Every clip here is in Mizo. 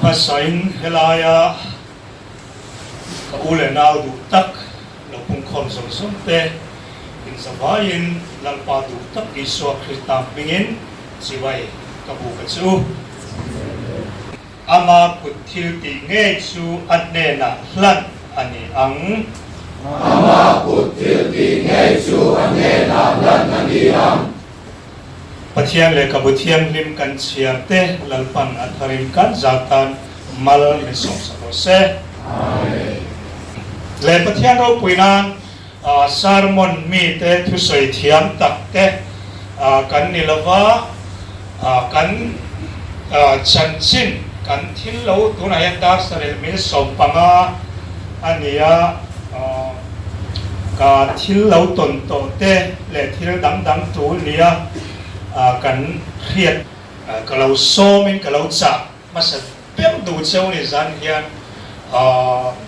hmasain helaia ka u leh nau duh tak lo pungkhawm zawng zawng te inzavaiin Lalpa duh tak Isua Krista hmingin chibai ka buk a che u. Ama kut thil tih ngei chu a hnenah hlan a ni ang. Ama kut thil tih ngei chu a hnenah hlan a ni ang. Pathian lehkhabu thianghlim kan chhiar te Lalpan a tharin kan zat tan mal min sawmsak rawh se. Amen. Leh Pathian ropui nan sermon mite thusawi thiam tak te kan ni lova, kan chanchin kan thil lo tunah hian dar sarih mil 15 a ni a, ka thil lo tawn tawh te leh thil dang dang tul nia kan hriat ka lo sawmin ka lo chah hmasa ber duh cheu ni zan hian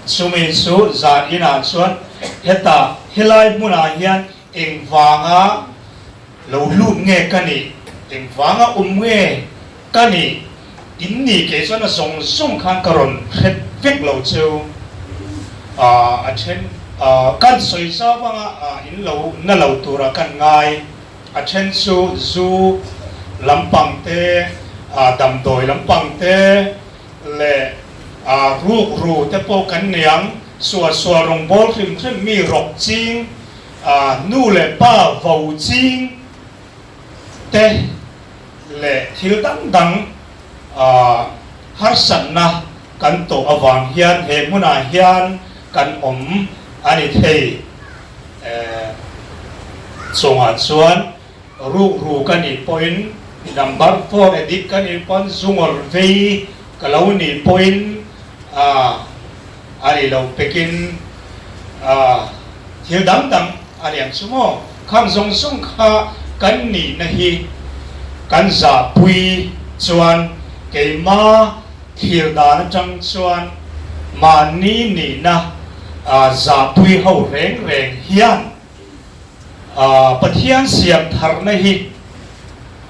chumi chu zan inah chuan hetah helai hmunah hian engvanga lo lut nge ka nih, engvanga awm nge ka nih, in ni kei chuan a zawng zawng khan ka rawn hre vek lo cheu. A then kan sawi zau anga in lo na lo tura kan ngai, a then chu zu lampang te, damdawi lampang te leh rukru te pawh kan nei ang, suahsual rawngbâwl hrim hrim mi rawk ching, Nu leh pa vo ching te leh thil dang dang harsatna kan tawh avang hian he hmunah hian kan awm a ni thei. Chungah chuan rukru ka nih pawhin number four addict ka nih pawn zungawr vei ka lo nih pawhin a nih loh pekin thil dang dang a ni ang chu maw? Khang zawng zawng kha kan nihna hi kan zahpui chuan keima thlir dan atang chuan mahni nihna zahpui ho reng reng hian Pathian siam tharna hi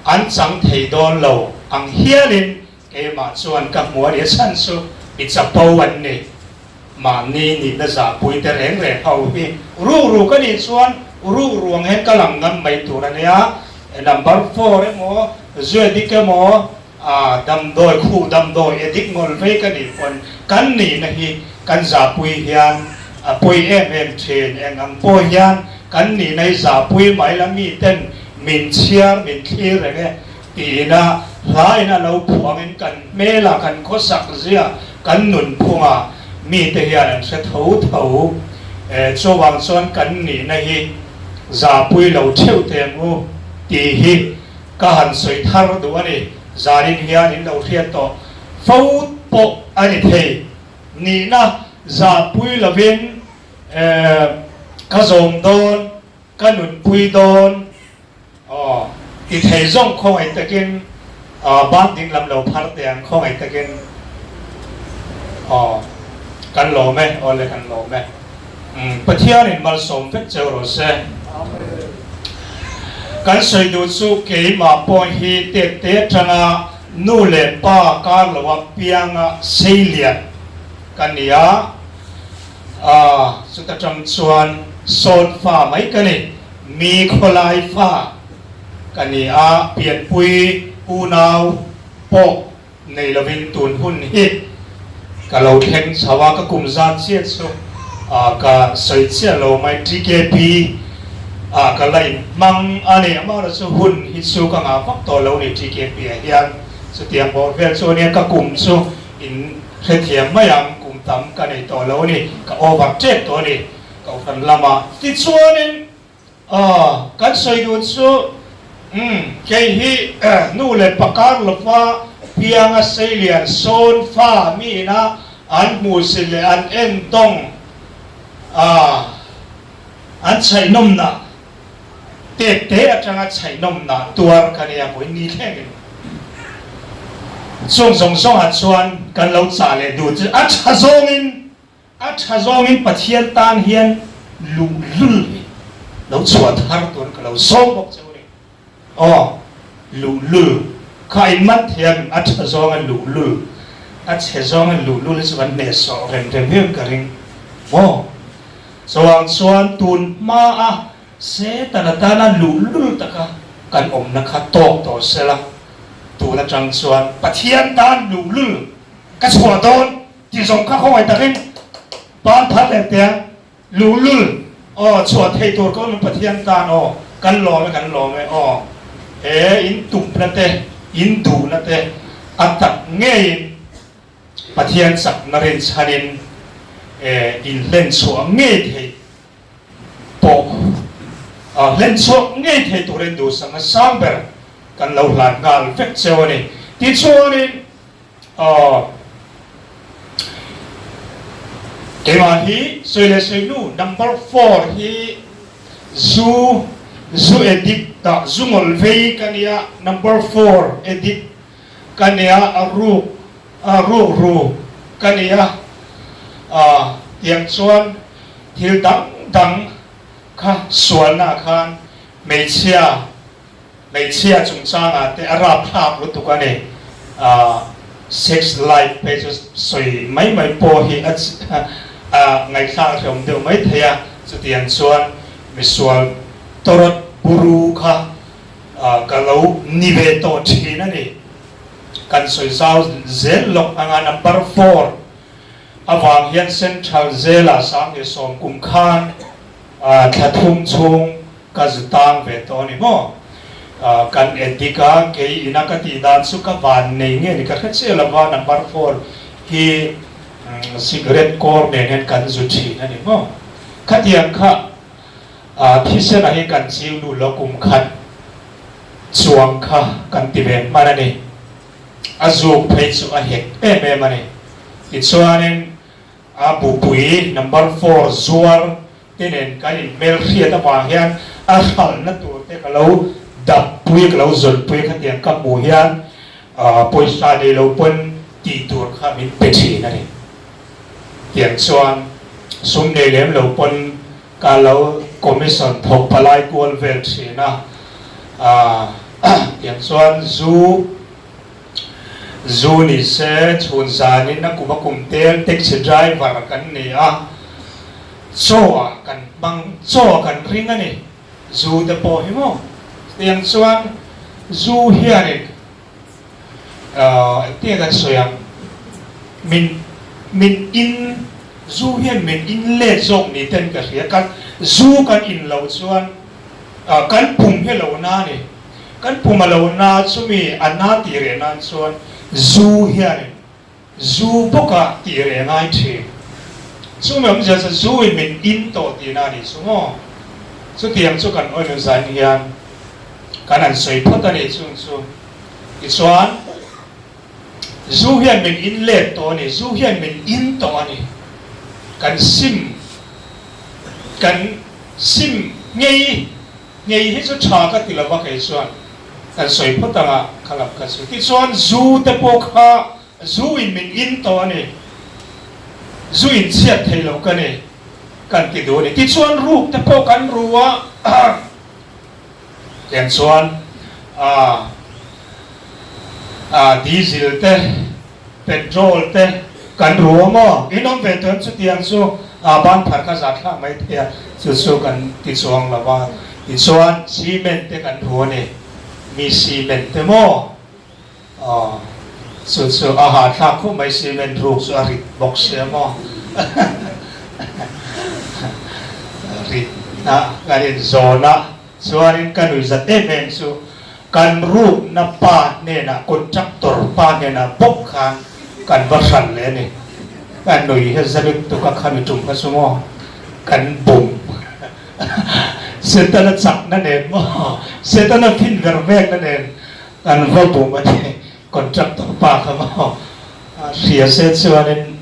an chang thei dawn lo ang hialin Keimah chuan ka hmu a ni, a chhan chu mi chapo an ni. Mahni nihna zahpui te reng reng ho hi rukru ka nih chuan rukru ang hian ka lang ngam mai tur a nia. Number four emaw, zu addict emaw, damdawi khuh damdawi addict ngawl vei ka nih pawn kan nihna hi kan zahpui hian a pawi em em thin. Eng ang pawh hian kan nihna hi zahpui mai la miten min chhiar min thlir reng e. Tiin a hlain a lo phuh angin kan hmela kan khawsak zia kan nunphunga mite hian an hre tho tho. Chuvang chuan kan nihna hi zahpui lo theuh teh ang u tih hi ka han sawi thar duh a ni. Zanin hian in lo hriat tawh fo pawh a ni thei. Nihna zahpui lovin ka zawm dawn, ka nunpui dawn. Aw, i thei zawng khawngaih takin ban ding lam lo phar teh ang khawngaih takin. Aw, kan lawm e, aw le kan lawm e. Pathianin malsawm vek cheu rawh se. Kan sawi duh chu keimah pawh hi tet te atanga nu leh pa kar loa pianga seilian ka ni a, chuta tang chuan sawn fa mai ka ni. Mi khawlai fa ka ni a, pianpui unau pawh nei lovin tun hun hi ka lo thleng chho a, ka kum zat chiah chu ka sawi chiah lo mai, TKP ah ka la inhmang a ni, amaherawhchu hun hi chu ka ngah vak tawh lo ni TKP ah hian chutiang bawr vel chu a nia, ka kum chu in hrethiam mai ang, kum tam ka nei tawh lo a ni, ka over tep tawh a ni. Kohhran lamah tichuanin kan sawi dun chu umm kei hi nu leh pa kar lova pianga seilian sawn fa mi ina an hmuhsit leh an entawng an chhaihnawmna tet te atanga chhaihnawmna tuar ka nia vawiin ni thlengin chung zawng zawngah chuan kan lo chah leh duh chu a tha zawngin A tha zawngin Pathian tan hian luhlul hi lo chhuah thar tur ka lo zawng bawk che u ni. Aw, luhlul kha in man thei ang, a tha zawnga luhlul. A chhe zawngin luhlul hi chu kan hnehsawh rem rem viau in ka ring maw? Chuvang chuan tun hma a Setana tana luhlul taka kan awmna kha tawk tawh sela, tun atang chuan Pathian tan luhlul ka chhuah dawn tih zawng kha khawngaih takin ban phar leh teh a, luhlul aw chhuah thei tur ka awm Pathian tan aw kan lawm e kan lawm e aw he in tumna te in duhna te a tak ngeiin Pathian chakna rinchhanin in hlen chhuah ngei theih pawh hlen chhuak ngei thei turin duhsakna sang ber kan lo hlan nghal vek cheu a ni. Tichuanin keimah hi sawi leh sawi hnu number four hi zu zu addict ah zu ngawl vei ka nia number four addict ka nia a ruk a ruk ru ka nia tiang chuan Thil dang dang kha sualna khan hmeichhia hmeichhia chungchangah te a rapthlak lutuk a ni. Sex life phei chu sawi mai mai pawh hi a ngaihthlak hlawm deuh mai thei a, chutiang chuan misual tawrawt buru kha ka lo ni ve tawh thin a ni. Kan sawi zau zel lawk anga number four. Avang hian Central Jail-ah 10,000 kum khan thla thum chhung ka zu tang ve tawh a ni maw? Kan edit a, kei ina ka tih dan chu ka van nei nge ni ka hre chiah lo va, number four hi cigarette kawr nen hian kan zu thin a ni maw? Khatiang kha thisena hi kan chiu lut lo kum khat chuang kha kan ti ve hman a ni. A zuk phei chu a hek em em a ni. Tichuanin a bupui number four zuar te nen kan inhmel hriat avang hian a hralhna tur te ka lo dap pui, ka lo zawn pui khatiang ka hmuh hian pawisa nei lo pawn tih tur kha min pe thin a ni. Tiang chuan sum nei lem lo pawn ka lo commission thawk palai kual vel thin a, tiang chuan zu Zu ni se chhun zanin a kum a kum tel taxi driver kan ni a, chaw ah kan hmang, chaw ah kan ring a ni, zu te pawh hi maw? Tiang chuan zu hianin engtin nge kan sawi ang, min min in, zu hian min in let zawk ni ten ka hria, kan zu kan in loh chuan kan pum hi a lo na a ni. Kan pum a lo na chumi a na tih reh nan chuan zu hianin zu bawka tih reh ngai thin. Chumi awmzia chu zu in min in tawh tihna a nih chu maw? Chutiang chu kan awinu zan hian kan han sawi phawt a nih chung chu. Tichuan zu hian min in let tawh a ni, zu hian min in tawh a ni. Kan sim kan sim ngei. Ngei hi chu tha ka ti lova kei chuan kan sawi phawt ang a, kha lam kha chu. Tichuan zu te pawh kha zu in min in tawh a ni, zu in chhiat thei lo ka ni kan ti duh a ni. Tichuan ruk te pawh kan ru a, tiang chuan aa diesel te Petrol te kan ru a maw? In awm ve tuam chutiang chu a ban phar kha zat thlak mai thei a, chu chu kan ti chuang lo va. Tichuan cement te kan ru a ni, mi cement te maw? Aw, chu chu a hahthlak khawp mai cement ruk chu a rit bawk sia maw? Rit na kan inzawn a. Chuanin ka nuihzat em em chu kan rukna pa hnenah, contractor pa hnenah bawk khan kan va hran leh a ni. Ka nui hi za lutuk a, khami tum kha chu maw kan bum Setana chakna nen maw, Setana fin ver vekna nen kan va bum a ni, contractor pa kha maw hria se chuanin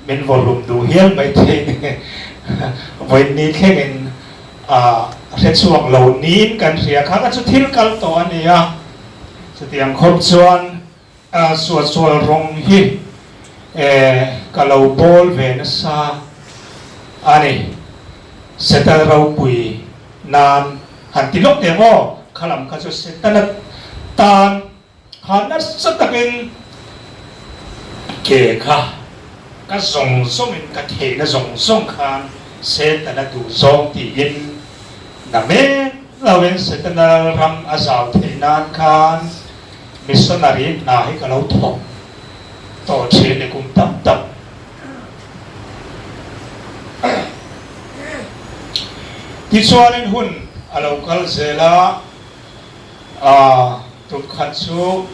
min vawhlum duh hial maithei ni, vawiin thlengin A hre chhuak lo niin kan hria kha ka chu thil kal tawh a ni a, chutiang khawp chuan suahsual rawng hi ka lo bawl ve nasa a ni. Setan ropui nan han ti lawk teh maw, kha lam kha chu Setana tan kha nasa takin. Ke kha ka zawng zawngin ka theihna zawng zawng khan Setana duh zawng tiin na mek loin Setana ram a zau theih nan khan missionary hna hi ka lo thawk tawh thin i kum tam tak. Tichuanin hun a lo kal zel a, aa tum khat chu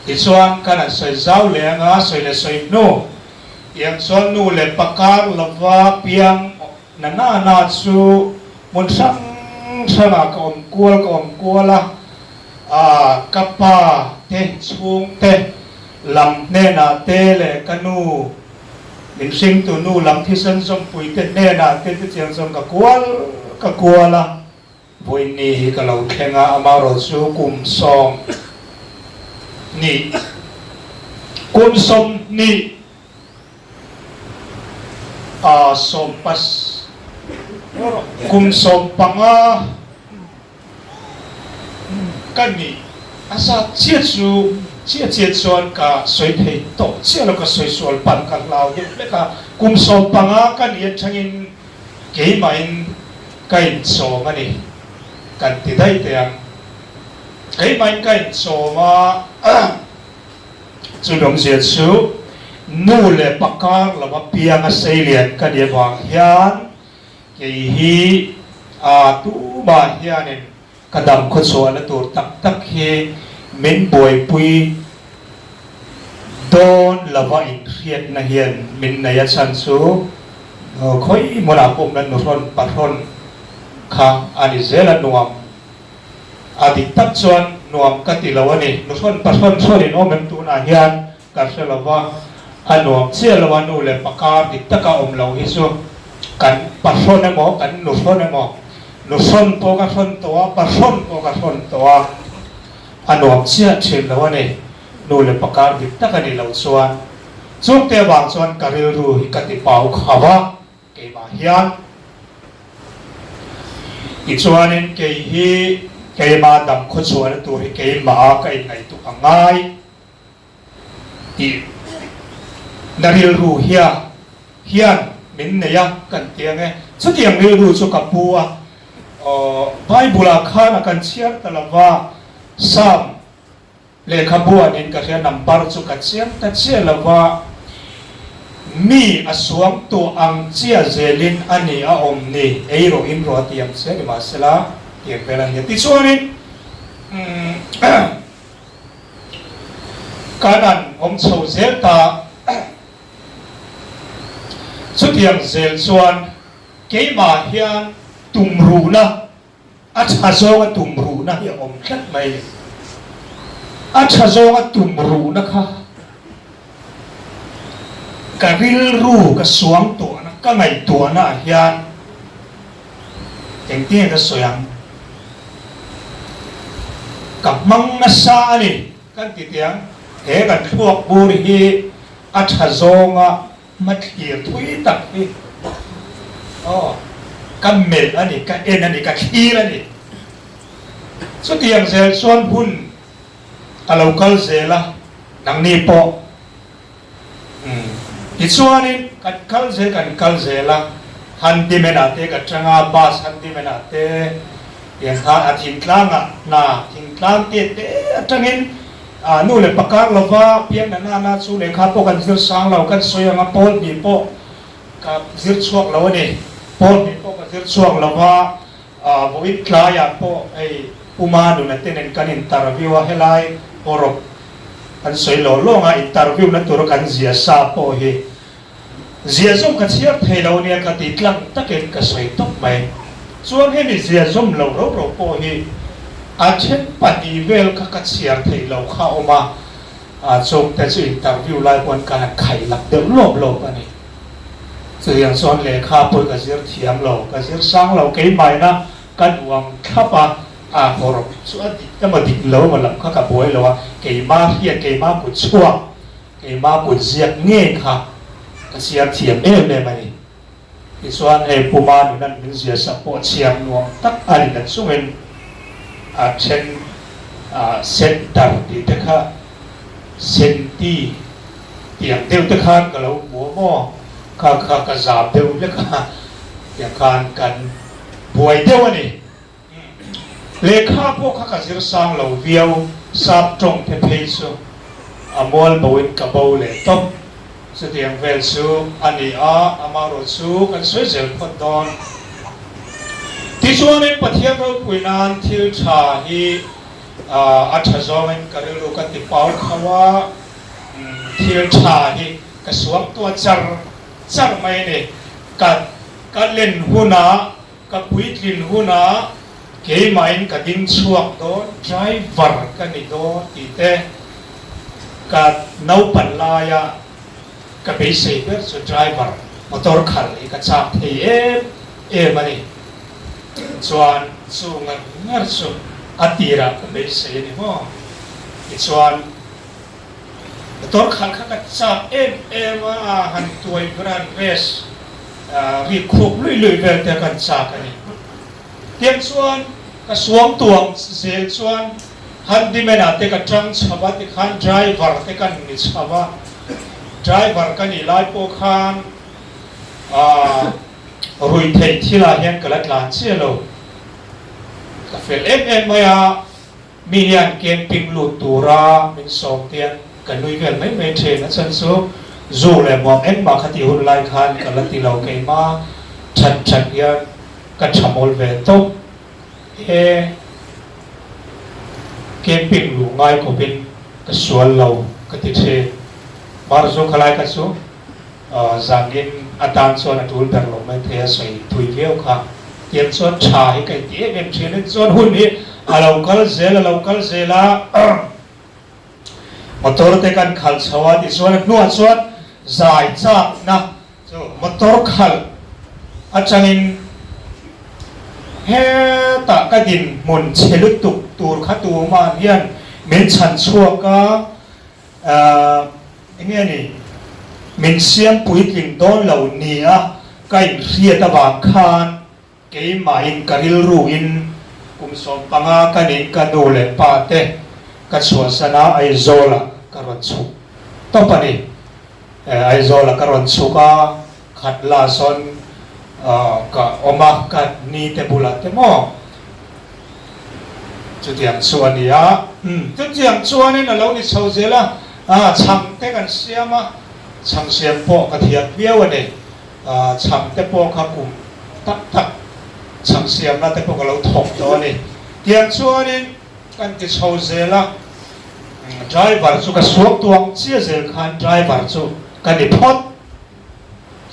tichuan kan han sawi zau leh anga sawi leh sawi hnu tiang chuan nu leh pa kar lova piang na na na chu hmun hrang hrangah ka awm kual ka awm kual a, aa ka pa te chhungte lam hnenah te leh ka nu min hringtu nu lam thisen zawmpui te hnenah te tichiang chuan ka kual ka kual a. Vawiinni hi ka lo thleng a, amaherawhchu kum 20, kum 20 a sawm pas, kum 15 ka nih a zat chiah chu chiah chiah chuan ka sawi thei tawh chiah lo, ka sawi sual palh ka hlau deuh hlek a, kum 15 ka nih atangin Keimahin ka inchawm a ni, kan ti daih teh ang. Keimahin ka inchawm a, chu lawmzia chu nu leh pa kar lova pianga seilian ka nih avang hian kei hi a tumah hianin ka dam khawchhuahna tur tak tak hi min buaipui dawn lova inhriatna hian min nei a chhan chu khawi hmunah pawh na nuhrawn pahrawn kha a ni zel a nuam a dik tak chuan nuam ka ti lo a ni nuhrawn pahrawn hrawn in awm em tunah hian ka hre lova a nuam chiah lo a nu leh pa kar dik taka awm lo hi chu kan pahrawn emaw kan nuhrawn emaw nuhrawn pawh ka hrawn tawh a pahrawn pawh ka hrawn tawh a. A nuam chiah thin lo a ni. Nu leh pa kar dik tak a nih loh chuan chungte avang chuan ka rilru hi ka ti pau khauh a, keimah hian. Tichuanin kei hi keimah dam khawchhuahna tur hi keimah a ka inngaihtuah a ngai tih na rilru hia hian min nei a kan ti ang e. Chutiang rilru chu ka pu a. Aw, Bible-ah khan a kan chhiar ta lo va, Psalm lehkhabuanin ka hria number chu ka chiang ta chiah lo va, Mi a suang tuah ang chiah zelin a ni a awm ni, ei rawh in rawh a ti ang che nimahsela tiang vel a ni a. Tichuanin, umm, kan an awm chho zel ta, chutiang zel chuan Keimah hian tumruhna, a tha zawnga tumruhna hi a awm tlat mai a ni. A tha zawnga tumruhna kha ka rilru ka suang tuahna, ka ngaihtuahna ah hian engtin nge ka sawi ang? Ka hmang nasa a ni kan ti teh ang. He kan thluak bur hi a tha zawnga Hmathlir thui tak hi aw ka melh a ni, ka en a ni, ka thlir a ni. Chutiang zel chuan hun a lo kal zel a, nangni pawh umm tichuanin kan kal zel kan kal zel a, handyman ah te ka tang a, bus handyman ah te tiang khan a thingtlangah hna thingtlang te te atangin A nu leh pa kar lova piang na nana chu lehkha pawh kan zir sang lo, kan sawi ang a, pawl hnih pawh ka zir chhuak lo a ni. Pawl hnih pawh ka zir chhuak lo va, vawiin tlaiah pawh hei Puma nuna te nen kan interview a, helai hawrawp kan sawi lawng lawng a, interview na tura kan zia sa pawh hi zia zawm ka chhiar thei lo nia ka ti tlang takin ka sawi tawp mai. Chuan hemi zia zawm lo ro ro pawh hi a then pahnih vel kha ka chhiar theih lo kha a awm a, a chungte chu interview lai pawn ka han khaih lak deuh lawp lawp a ni. Chutiang chuan lehkha pawh ka zir thiam lo, ka zir sang lo keimaina ka duh ang thlap a, a hawrawp chu a dik emaw dik lo emaw lam kha ka buai lo a, keimah hriat keimah kut chhuak Keimah kut ziak ngei kha ka chhiar thiam em em a ni. Tichuan hei Puma nunan min zia sak pawh chhiar nuam tak a ni na chungin a then center tih te kha senti Tiang deuh te khan ka lo hmu a maw? Kha kha ka zam deuh hlek a, tiang khan kan buai deuh a ni. Lehkha pawh kha ka zir sang lo viau, sap tawng te phei chu a mual bo in ka bo leh tawp. Chutiang vel chu a ni a, amaherawh chu kan sawi zel phawt dawn. Tichuanin Pathian ropui nan thil tha hi a tha zawngin ka rilru ka ti pau khauh a, thil tha hi ka suang tuah char char mai a ni. Ka ka len hunah Ka puitlin hunah keimahin ka ding chhuak dawn, driver ka ni dawn tih te ka naupan laia ka beisei ber chu driver motor khalh hi ka chak thei em em a ni. Chuan chu ngar ngar chu a tirah ka beisei a ni maw? Tichuan motor khalh kha ka chak em em a, han tuai ber a, han race Ri khup luih luih vel te kan chak a ni. Tiang chuan ka suang tuang zel chuan handyman ah te ka tang chho a, tikhan driver te kan ni chho a, driver ka nih lai pawh khan ruih theih thil ah hian ka la tlan chiah lo. Ka fel em em mai a. Mi hian camping lut tura min sawm tian ka nui vel mai mai thin. A chhan chu zu leh muang engmah kha tih hun lai khan ka la ti lo. Keimah that that hian ka tha mawl ve tawp. He camping luh ngai khawpin ka sual lo ka ti thin. Marzu khalai kha chu Zanin atan chuan a tul ber lo mai thei a sawi thui viau kha. Tiang chuan tha hi ka inti em em thin a, chuan hun hi a lo kal zel a lo kal zel a, motor te kan khalh chho a tichuan a hnuah chuan zai chakna chu motor khalh atangin hetah ka dinhmun chhe lutuk tur kha tuman hian min chhan chhuak a. Eng nge ni? Min siam puitling dawn lo nia ka inhriat avang khan keimahin ka rilruin kum 15 ka nih ka nu leh pa te ka chhuahsan a, Aizawlah ka rawn chhuk tawp a ni. Aizawlah ka rawn chhuk a, khat la sawn ka awm a, ka ni te bulah te maw? Chutiang chu a ni a. Chutiang chuanin a lo ni chho zel a, chhang te kan siam a, chhang siam pawh ka thiam viau a ni. Chhang te pawh kha kum tak tak chhang siamna te pawh ka lo thawk tawh a ni. Tiang chuanin kan ti chho zel a, driver chu ka suak tuang chiah zel khan driver chu ka ni phawt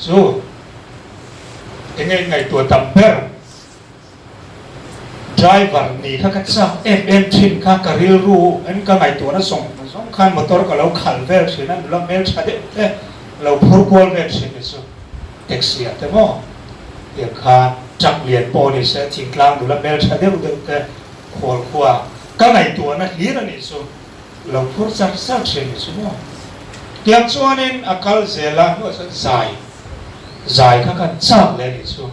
chu. Enge in ngaihtuah tam ber? Driver nih kha ka chak em em thin kha ka rilru in ka ngaihtuahna zawng zawng khan motor ka lo khalh vel thin a, nula hmel tha deuh te lo phur kual vel thin ni chu taxi ah te maw tiang khan truck lian pawh ni se thingtlang nula hmel tha deuh deuh te khual khua ka ngaihtuahna hlir a nih chu lo phur char char thin ni chu maw tiang chuanin a kal zel a hnuah chuan zai zai kha ka chak leh a nih chu.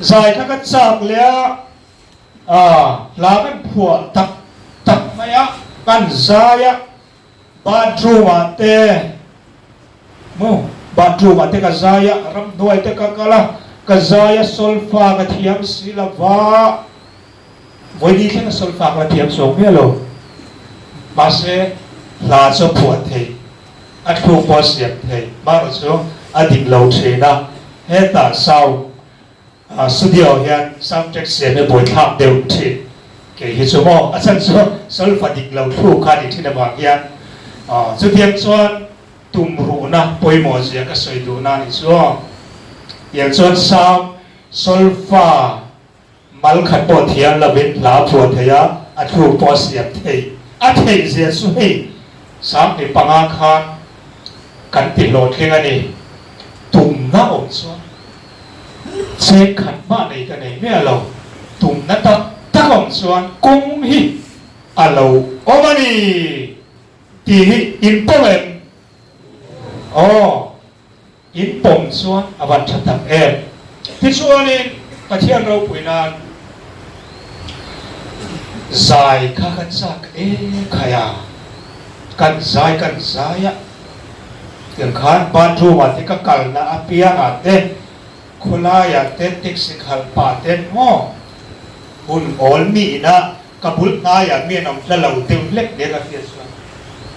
Zai kha ka chak leh a, ah hla kan phuah tak tak mai a, kan zai a, bathroom ah te maw bathroom ah te ka zai a, ramhnuai te ka kal a, ka zai a solfa ka thiam si lo va, vawi thleng a solfa ka la thiam chuang miah lo, mahse hla chu a phuah thei. A thluk pawh a siam thei, mahrawh chu a dik lo thin a, hetah sound studio hian sound track siam hi buaithlak deuh thin kei hi chu maw, a chhan chu solfa dik lo thluk kha a nih thin avang hian chutiang chuan tumruhna pawimawh zia ka sawi duhna a nih chu aw, tiang chuan sound solfa Mal khat pawh thiam lovin hla phuah thei a, a thluk pawh a siam thei. A theih zia chu hei 15 khan kan ti hlawhtling a ni. Tumna awm chuan cheng khat mah nei ka nei miah lo. Tumna tak tak awm chuan kawng hi a lo awm a ni tih hi in pawm em? Aw. In pawm chuan a van tha tak em? Tichuanin Pathian ropui nan zai kha kan chak e khai a, kan zai kan zai a. Tiang khan bathroom ah te ka kalna apiang ah te, khawlai ah te taxi khalh pah te maw hun awl mi ina ka bul hnai ah mi an awm hla lo deuh hlek hle ka hriat chuan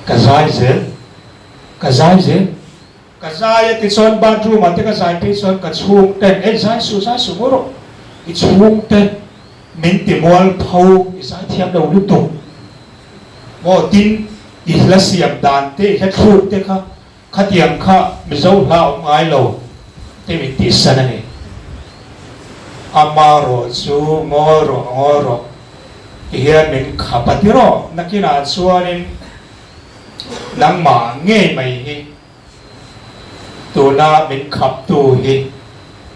ka zai zel, ka zai zel. Ka zai a tichuan bathroom ah te ka zai phei chuan ka chhung ten e zai suh zai suh maw rawh i chhung te min ti mual pho i zai thiam lo lutuk maw tin i hla siam dan te i hla thluk te kha khatiang kha Mizo hla awm ngai lo te min tih san a ni. Ama rawh chu ngawi rawh ngawi rawh ti hian min khap a ti rawh nakinah chuanin Nangmah ngei mai hi tuna min khaptu hi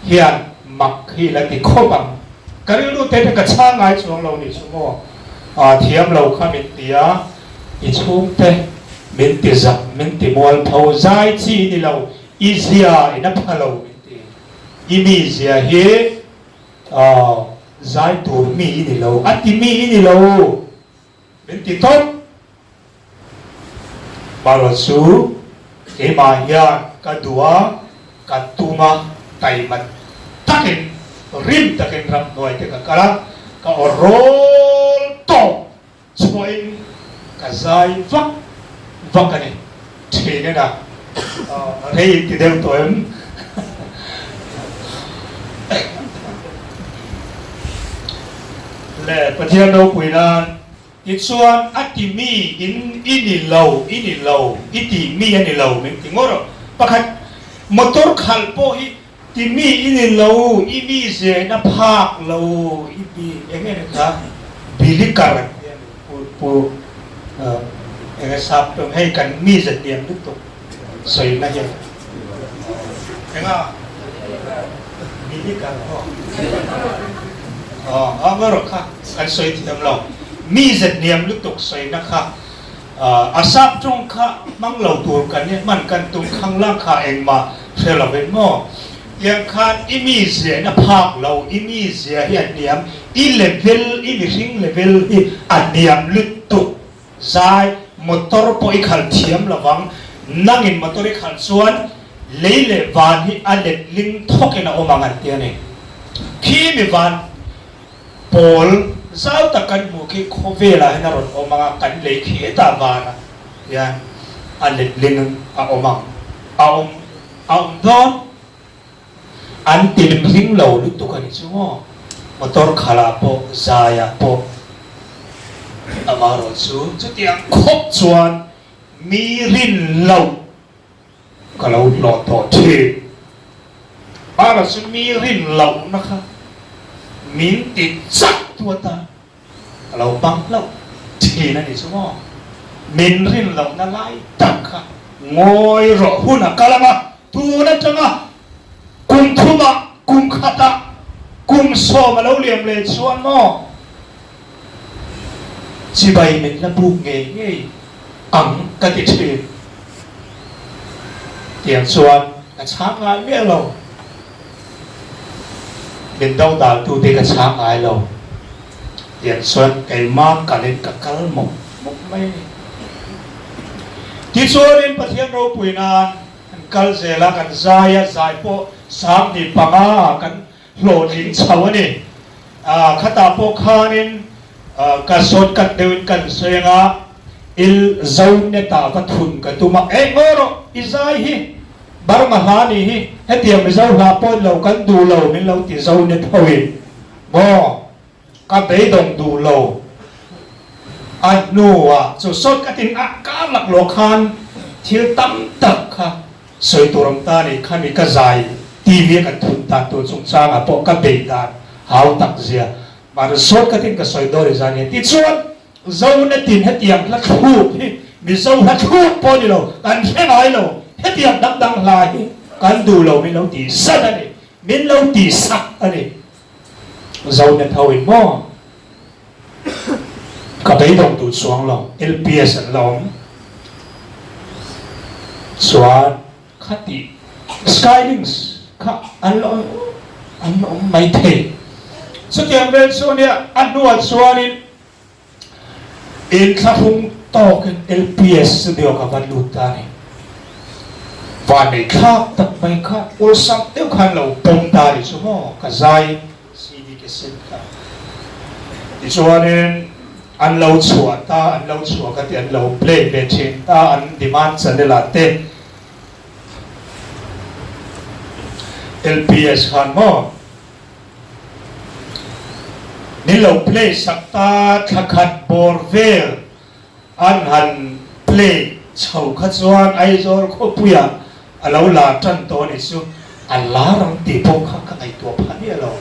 hian mak hi la ti khawp ang. Ka rilru te te ka chhang ngai chuang lo nih chu maw? Aa thiam lo kha min ti a, i chhungte min ti zak, min ti mualpho, zai chi ni lo, i zia in a pha lo min ti. I mi zia hi aa zai tur mi i ni lo, a ti mi i ni lo. Min ti tawp. Marawh chu keimah hian ka duh a, ka tum a, taima takin, rim takin ramhnuai te ka kal a, ka aw rawl tawp chhuahin ka zai vak vak a ni. Thin ena rei in ti deuh tawh em? Le Pathian ropui nan tichuan a ti mi in i ni lo i ni lo i ti mi a ni lo min ti ngawt rawh. Pakhat motor khalh pawh hi ti mi i ni lo i mi zena phak lo i mi eng nge ni kha bilikar an ti a ni pu pu eng nge sap tawng hei kan mi ze hniam lutuk sawina hian eng a bilikar aw aw a ngaw rawh kha kan sawi thiam lo mi ze hniam lutuk sawina kha A sap tawng kha hmang lo tur kan i hman kan tum khanglang kha engmah hre lovin maw? Tiang khan i mizia in a phak lo, i mizia hi a hniam, i level, i mihring level hi a hniam lutuk. Zai, motor pawh i khalh thiam lovang, nangin motor i khalh chuan lei leh van hi a letling thawkin a awm ang an ti a ni. Khi mi van. Pawl zau tak kan hmuh khi khawvelah hian a rawn awm ang a, kan lei khitah vanah hian a letling a awm ang, a awm a awm dawn. An ti hling lo lutuk a ni chu maw? Motor khalah pawh, zaiah pawh amaherawh chu chutiang khawp chuan mi rin loh Ka lo hlawh tawh thin. Para chu mi rin lohna kha min ti chak tu atan ka lo bang hlauh thin a ni chu maw? Min rin lohna lai tak kha ngawi rawh hun a kal ang a, tun atanga kum thumah, kum khatah, kum sawm a lo liam leh chuan maw chibai min la buk ngei ngei ang ka ti thin. Tiang chuan ka chhang ngai miah lo. Min do dal tu te ka chhang ngai lo. Tiang chuan keimah kalin ka kal mawp mawp mai a ni. Tichuanin Pathian ropui nan kan kal zel a, kan zai a, zai pawh 25 ah kan hlawhtling chho a ni. Khatah pawh khanin ka shortcut deuhin kan sawi anga il zo net-ah va thun ka tum a, Eng ngaw rawh i zai hi Burma hla nih hi hetiang Mizo hla pawhin lo kan duh lo min lo ti zo net hoin maw ka beidawng duh lo a hnuah chu shortcut in a kar laklawh khan thil tam tak kha Sawi tur awm ta nih kha mi ka zai TV a kan thun dan tur chungchang ah pawh ka bei dan hau tak zia mahni sawt khatin ka sawi dawn i zai nia tichuan Zonetin hetiang hla thluk hi Mizo hla thluk pawh ni lo kan hre ngai lo hetiang dang dang hla hi kan duh lo min lo tih zat a ni min lo tih sak a ni Zonet ho in maw Ka beidawng duh chuang lo, LPS an la awm chuan khati Skylinks kha an la awm an la awm mai thei. Chutiang vel chu ania a hnuah chuanin inthlahrung tawkin LPS studio ka va lut ta a ni. Vannei thlak tak mai kha awlsam deuh khan lo pawm ta ri chu maw ka zai CD cassette kha. Tichuanin an lo chhuah ta, an lo chhuah kha tih an lo play ve thin ta an demand channel ah te LPS khan maw min lo play sak ta thla khat bawr vel An han play chho kha chuan Aizawl khawpuiah a lo lar tan tawh a nih chu, a lar ang tih pawh kha ka ngaihtuah phah miah lo.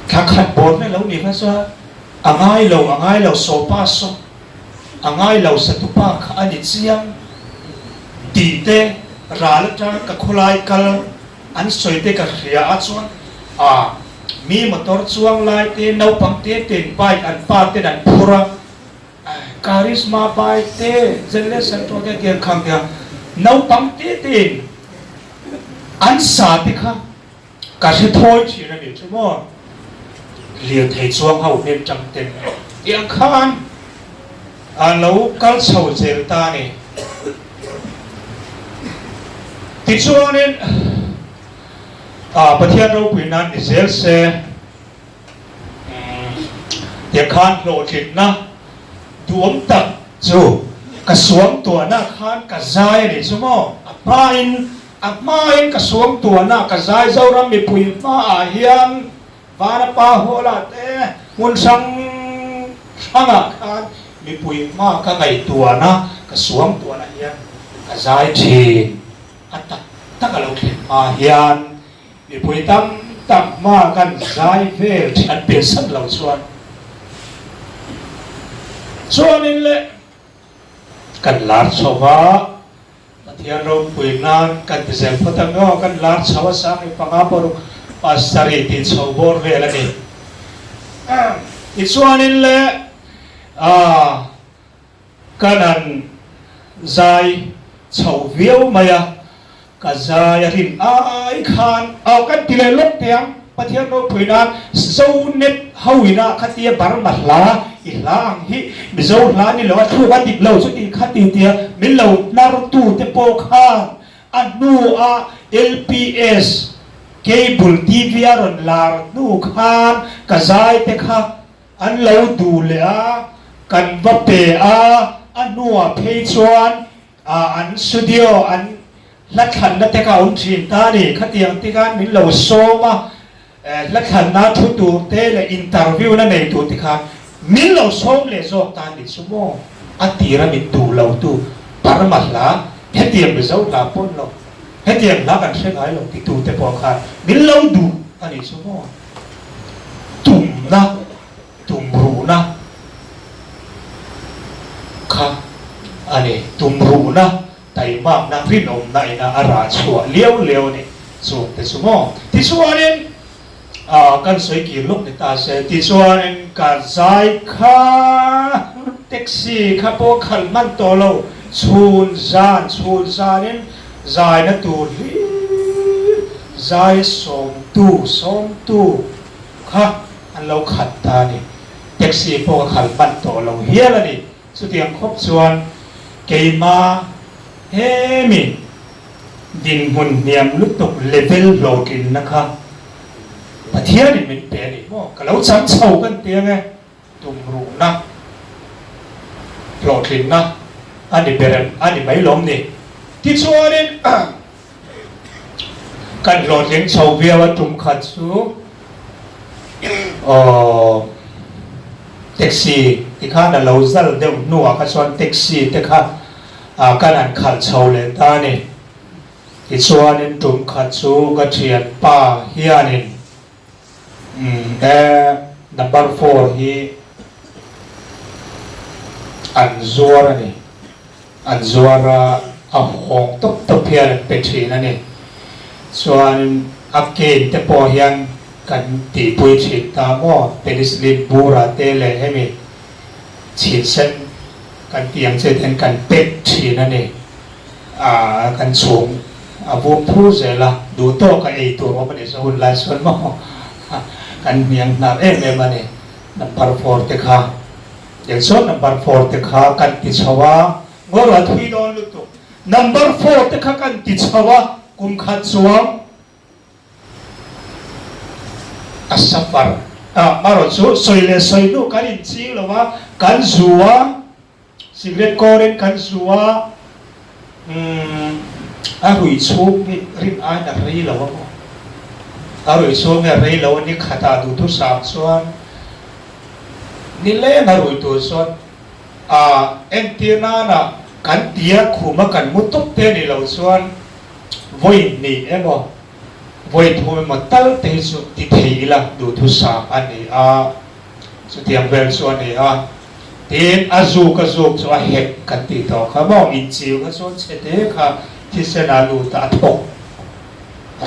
Thla khat bawr mai lo nih kha chuan a ngai lo, a ngai lo sawpa saw, a ngai lo satupa kha a ni chiang tih te ral atang ka khawlai kal an sawi te ka hria a chuan a mi motor chuang lai te naupang te ten bike an pa ten an phur a, Karisma pai te, Zenless Central te tiang khang tia naupang te tein an sa te kha ka hre thawi thin a nih chu maw. Lirthei chuang ho hnen tang ten tiang khan a lo kal chho zel ta a ni. Tichuanin Pathian ropui nan ni zel se. Tiang khan hlawhtlinna duhawm tak chu ka suam tuahna khan ka zai a nih chu maw? A hmain, a hmain ka suam tuahna ka zai Zoram mipui hmaah hian Vanapa Hall-ah te hmun hrang hrangah khan mipui hma ka ngaihtuahna ka suam tuahna hian ka zai thin. A tak tak a lo thlen hma hian Mipui tam tak hma kan zai vel thin an pensan lo chuan chuanin le kan lar chho va, Pathian ropui nan kan ti zel phawt ang aw, kan lar chho a sang i panga paruk pasarih tih chho bawr vel a ni. Tichuanin le ah. Kan han zai chho viau mai a, ka zai a rin ai khan aw kan ti leh lawk teh ang, Pathian ropui nan Zonet ho ina khatia Burma hla i hla ang hi Mizo hla ni lo a thluk a dik lo chuti khati tia min lo hnar tu te pawh khan a hnu a LPS Cable TV a rawn lar hnu khan ka zai te kha An lo duh leh a, kan va pe a, a hnuah phei chuan an studio an hla thlanna te kha a awm thin ta a ni. Khatiang te khan min lo sawm a, hla thlanna thu tur te leh interview na nei tur te khan min lo sawm leh zawk ta a ni chu maw? A tira min duh lo tu Burma hla, hetiang Mizo hla pawn lo, hetiang hla kan hre ngai lo titu te pawh khan min lo duh a ni chu maw? Tumna, tumruhna kha a ni. Tumruhna, taimakna, rinawmna ina a rah chhuah liau liau a ni. Chungte chu maw? Tichuanin, ah, kan sawi kir lawk ni ta se. Tichuanin ka zai kha taxi kha pawh khalh hman tawh lo, chhun zan, chhun zanin zaina tur hlir zai sawmtu sawmtu kha an lo khat ta a ni. Taxi pawh ka khal hman tawh lo hial a ni. Chutiang khawp chuan keima hemi dinhmun hniam lutuk level hlawhtlinna kha Pathianin min pe a ni maw? Ka lo chang chho kan ti ang e. Tumruhna, hlawhtlinna a ni ber em? A ni mai lawm ni. Tichuanin kan hlawhtling chho viau a tum khat chu aw taxi tikhan a lo zal deuh hnuah kha chuan taxi te kha kan han khalh chho leh ta a ni. Tichuanin tum khat chu ka thianpa hianin Umm e number four hi an zuar a ni, an zuar a, a hawng tawp tawp hian an pe thin a ni. Chuan a cane te pawh hian kan tihpui thin ta maw, penicillin bura te leh hemi chhinsen kan tih ang che ten kan pek thin a ni. Aaa kan chhung a vum thur zel a, duh tawk a ei tur awm a ni chu hun lai chuan maw kan hniang hnar em em a ni. Number four te kha eng chuan number four te kha kan ti chho a, ngawr a thui dawn lutuk. Number four te kha kan ti chho a, kum khat chuang a suffer a, marawh chu sawi leh sawi hnu kan inching lo a, kan zu a, Cigarette kawrin kan zu a, umm a rui chhung hi rin aiin a rei lo a maw? A rui chhung hi a rei lo a ni khatah duhthusam chuan nileng a rui tur chuan a entir nana kan tia khuma kan mu tawp te ni lo chuan vawi hnih emaw vawi thum emaw tal te hi chu ti thei ila duhthusam a ni a, chutiang vel chu a ni a. Tin, a zuk a zuk chu a hek kan tih tawh kha maw, inchiu kha chuan chhe te kha thisen a lut a, a thawk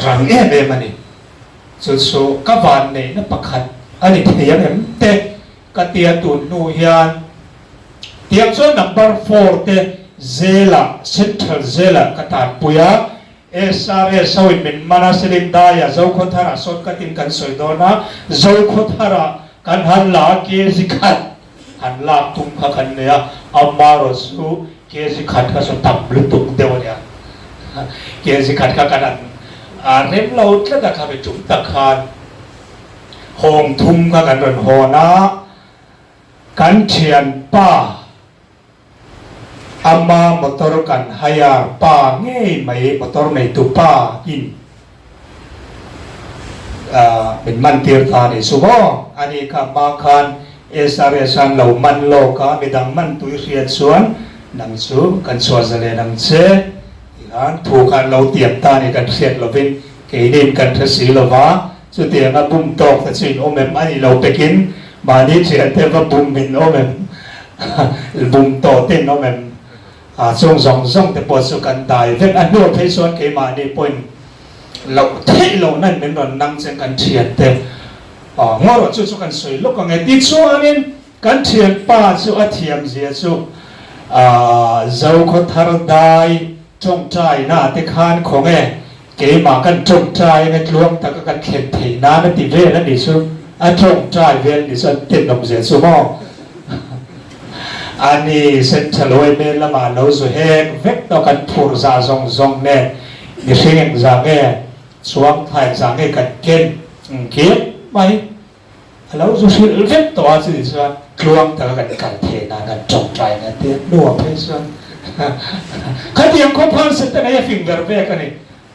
rang em em a ni. Chu chu ka van neihna pakhat a ni thei ang em te ka tia tun hnu hian tiang chuan number four te zela central zela ka tanpui a, SRS ho in min man a, Seling daia Zokhawthar ah sawn ka tin kan sawi dawn a, Zokhawthar ah kan han la a kg khat han lak tum kha kan nei a, amarawh chu kg khat kha chu tam lutuk deuh a nia, kg khat kha kan han a rem lo tlat a khami tum tak khan hawng thum kha kan rawn hawn a, kan thianpa. Ama motor kan hire pa ngei mai motor neitu pa in min man tir ta a nih chu maw? Ani kha hma khan SRS an lo man lawk a, midang man tui hriat chuan nang chu kan chhuah zalen ang che ti khan thu kha an lo tiam ta a ni kan hriat lovin keinin kan hre si lova, chutianga bum tawk te chu in awm em? A nih lo pekin mahni thiante va bum in awm em? Bum tawh te in awm em? A chung zawng zawng te pawh chu kan dai vek a, hnuah phei chuan keimahni pawhin loh theih loh nan min rawn nang chen kan thiante ngaw rawh chu chu kan sawi lawk ang e. Tichuanin kan thianpa chu a thiam zia chu Zokhawthar dai tawngtaina te khan khawnge Keimah kan tawngtai anga tluang taka kan thlen theih nan a ti vel a nih chu, a tawngtai vel nih chu an tenawm zel chu maw? A ni, Central yma lamah lo zu hek vek tawh kan phur zah zawng zawng nen mihring engzah nge chuang thla engzah nge kan ken engkim mai a lo zu hrilh vek tawh a, chutih chuan tluang taka kan kal theih nan kan tawngtai na te hnuah phei chuan khatiang khawp khan Satan hi a fing ver vek a ni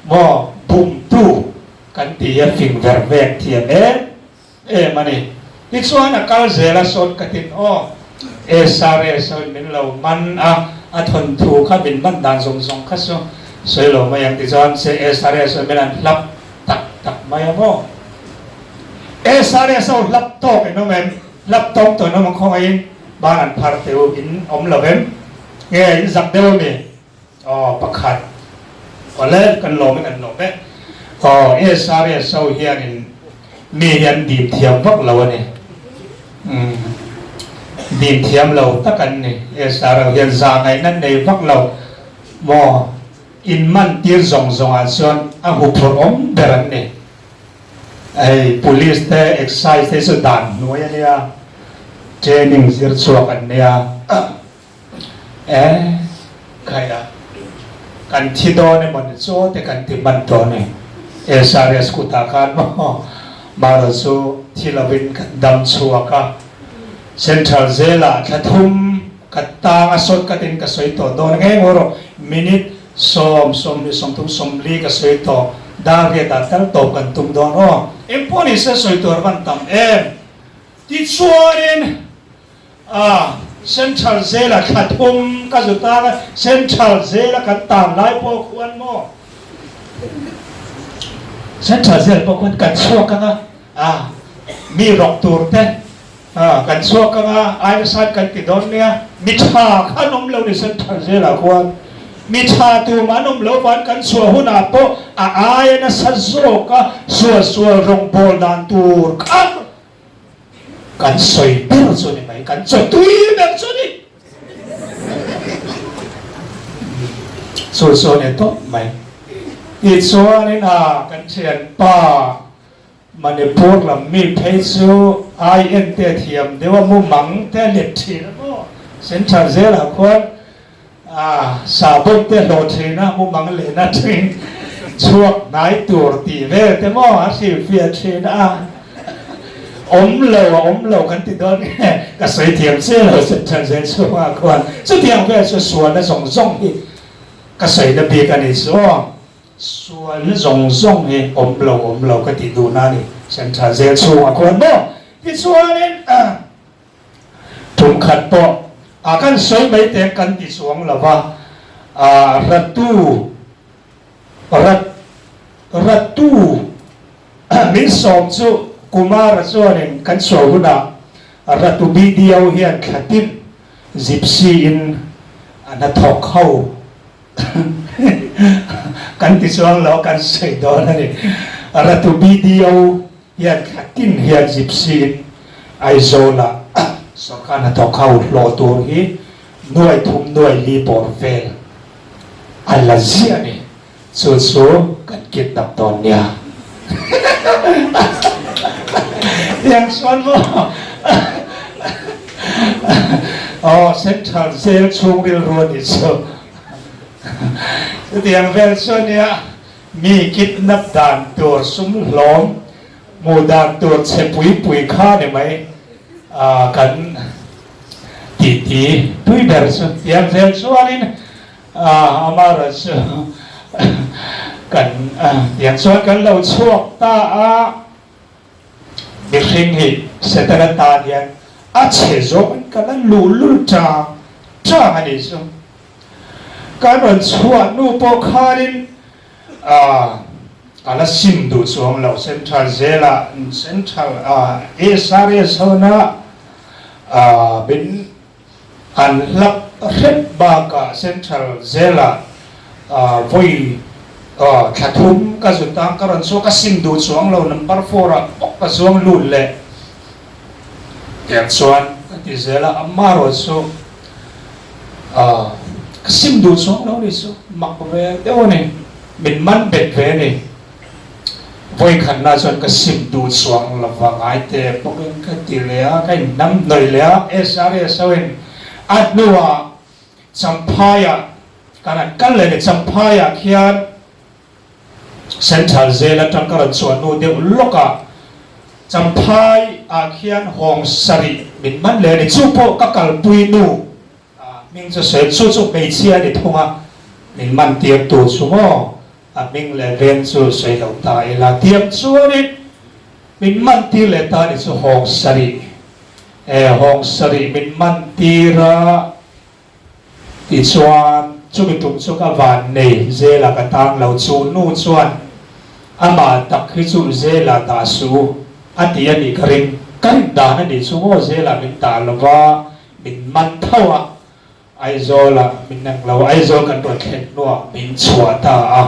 maw, bumtu kan tih hi a fing ver vek thiam em em a ni. Tichuan a kal zel a sawn ka tin aw SRS ho in min lo man a, a thawnthu kha min man dan zawng zawng kha chu sawi lo mai ang tichuan SRS ho in min han hlap tak tak mai a maw? SRS ho hlap tawk in awm em? Hlap tawk tawh in awm ang khawngaihin ban an phar teh u in awm lo em? Nge in zak deuh ami? Aw pakhat awle kan lawm e kan lawm e. Aw SRS ho hianin mi hi an dim thiam vak lo a ni. Umm dim thiam lo tak an ni. SR ho hian zah ngaihna an nei vak lo maw? In man tir zawng zawng ah chuan a huphurh awm ber an ni. Hei police te excise te chu dan hnuai a nia, training zir chhuak an nia. E khai a, kan thi dawn emaw ni chaw te kan ti hman tawh a ni. SRS kutah khan maw Mara chu thi lovin kan dam chhuak a. Central Jail ah thla thum Ka tang a sawt ka tin ka sawi tawh dawn ngei maw rawh minute sawm sawmhnih sawmthum sawmli ka sawi tawh dar riat ah tal tawp kan tum dawn aw. Engpawh ni se sawi tur van tam em tichuanin a Central Jail ah thla thum ka zu tang a Central Jail a kan tan lai pawh khuan maw Central Jail pawh khuan kan chhuak anga a mi rawk tur te A, kan chhuak ang a, ai nasa kan ti dawn nia. Mi tha kha an awm lo ni Central Jail-ah khuan. Mi tha tumah an awm lo van kan chhuah hunah pawh a aia nasa zawka sualsual rawngbâwl dan tur kha kan sawi ber chu ni mai, kan chawtui ber chu ni. Chu chu a ni tawp mai. Tichuanin a, kan thianpa Manipur lam mi phei chu IN te thiam deuh a mumang te a let thin a maw? Central zelah khuan Sahbawm te hlawh thin a, mumang lehna thin chhuak hnai tur tih vel te maw a hrilhfiah thin a, awm lo a awm lo kan ti dawn nge ka sawi thiam che lo Central Jail chhungah khuan chutiang vel chu sualna zawng zawng hi ka sawina bik a ni chu aw. Sualna zawng zawng hi awm lo awm lo ka tih duhna a ni Central Jail chhungah khuan maw tichuanin Tum khat pawh a kan sawi mai teh kan ti chuang lo va, a ratu rat ratu min sawm chu Kumara chuanin kan chhuah hunah ratu BDO hian thla tin gypsy in a hnathawk ho kan ti chuang lo kan sawi dawn a ni. Ratu BDO hian thla tin hian gypsy in Aizawl-ah sorkar hnathawk ho hlawh tur hi nuai thum nuai li bawr vel a la ziah a ni. Chu chu kan kidnap dawn nia. Tiang chuan maw aw Central Jail chhung rilru a nih chu. Chutiang vel chu a nia mi kidnap dan tur sum hlawm hmuh dan tur che pui pui kha ni mai kan titi tui ber chu. Tiang vel chuanin Amaherawhchu kan tiang chuan kan lo chhuak ta a, mihring hi Setana tan hian a chhe zawngin kan la luhlul chang chang a nih chu. Kan rawn chhuah hnu pawh khanin a la sim duh chuang lo, Central Jail-ah Central SRS hona min An hlap hrep bakah Central Jail-ah vawi thla thum ka zut a, ka rawn chhuak a sim duh chuang lo, number four-ah bawk ka zuang lut leh tiang chuan ka ti zel a, amma erawh chu ka sim duh chuang lo ni chu mak ve deuh a ni, min man bet ve a ni. Vawikhatna chuan ka sim duh chuang lo va ngai te bawkin ka ti leh a, ka inhnam hnawih leh a, SRS hoin a hnuah Champhaiah kan han kal leh ni, Champhaiah khian Central Jail atang ka rawn chhuah hnu deuh lawkah Champhai ah khian hawng sarih min man leh a ni, chu pawh ka kalpui nu hming chu sawi chu chu hmeichhia a ni thung a, min man tir tu chu maw. A hming leh veng chu sawi lo ta ila tiang chuanin min man tir leh ta ni chu hawng sarih e hawng sarih min man tir a tichuan chumi tum chu ka van nei zela ka tang lo chu nu chuan amah tak hi chu zela dah suh a ti a nih ka ring ka rin dan a nih chu maw zela min dah lova min man tho a. Aizawlah min nang lo, Aizawl kan rawn thlen hnuah min chhuah ta a,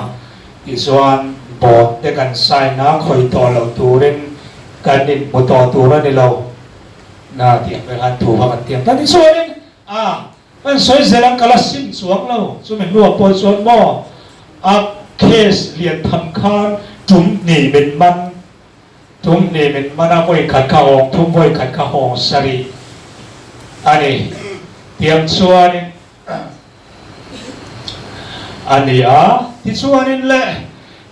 tichuan bond te kan sign a, khawi tawh lo turin kan inhmu tawh tur a ni lo na tih ang vel khan thu kha kan tiam ta. Tichuanin a kan sawi zel ang ka la sim chuang lo, chumi hnuah pawh chuan maw a case lian tham khan tum hnih min man, tum hnih min man a, vawi khat kha hawng thum, vawi khat kha hawng sarih a ni. Tiang chuanin a ni a, tichuanin le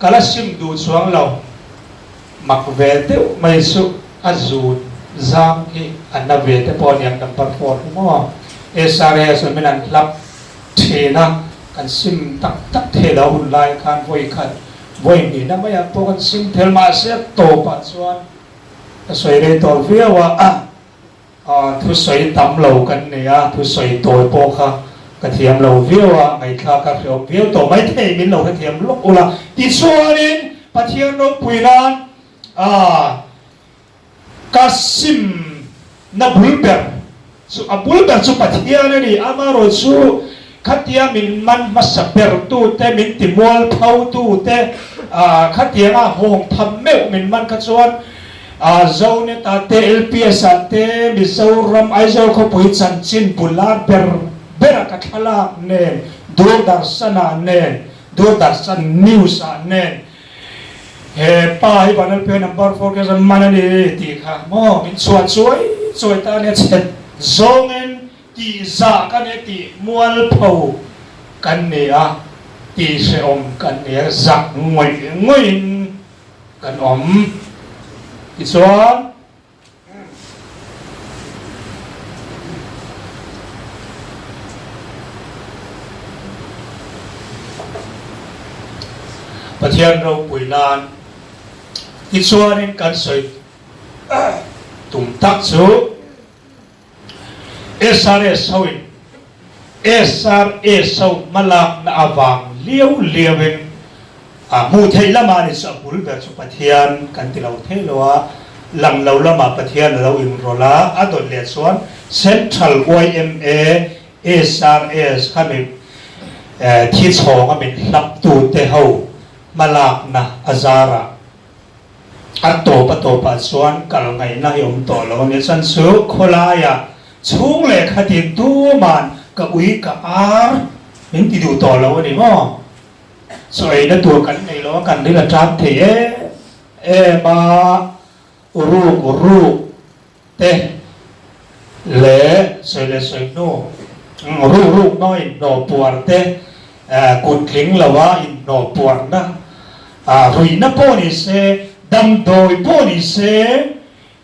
ka la sim duh chuang lo, mak ve deuh mai chu a zun zang hi a na ve te pawh a niang number four hi maw SRA chuan min an hlap thin a, kan sim tak tak thei lo hun lai khan vawi khat vawi hnihna maiah pawh kan sim thel mahse a tawpah chuan ka sawi rei tawh viau a. Thusawi tam lo kan nei a, thusawi tawi pawh kha ka thiam lo viau a, ngaihthlak a hreawm viau tawh mai thei min lo hrethiam lawk ula. Tichuanin Pathian ropui nan ka simna bul ber chu a bul ber chu Pathian a ni, amaherawh chu khatia min man hmasa ber tute, min ti mual pho tute, khatianga hawng tham meuh min man kha chuan Zonet-ah te, LPS-ah te, Mizoram Aizawl khawpui chanchin bula ber bera ka thlalak nen, Doordarshan-ah nen, Doordarshan News-ah nen, he pa hi Vanlalpia number four kha zan man a ni tih kha maw min chhuah chuai chuai ta ania chhet zawngin tih zah ka nia tih mualpho. kan ni a, tihhrehawm kan ni a, zak ngawih ngawihin kan awm. Tichuan. Pathian ropui nan tichuanin kan sawi tum tak chu SRS hoin SRS ho hmalakna avang liau liauin A hmuh theih lamah ni chu a bul ber chu Pathian kan ti lo thei lo a, lang lo lamah Pathian a lo inrawlh a, a dawt leh chuan Central yma, SRS khami thi chhawnga min hlaptute ho hmalakna a zarah a tawp a tawpah chuan kal ngaihna hi awm tawh lo a nia. Chuan chu khawlaiah chhung leh khatin tuman ka ui ka ar min ti duh tawh lo a ni maw? Sawi-na tur kan nei lo a, kan ril a tan thei em em a, ruk ruk te leh sawi leh sawi hnu ruk ruk hmanga inhnawh puar te, kut tling loa inhnawh puarna, ruihna pawh ni se, damdawi pawh ni se,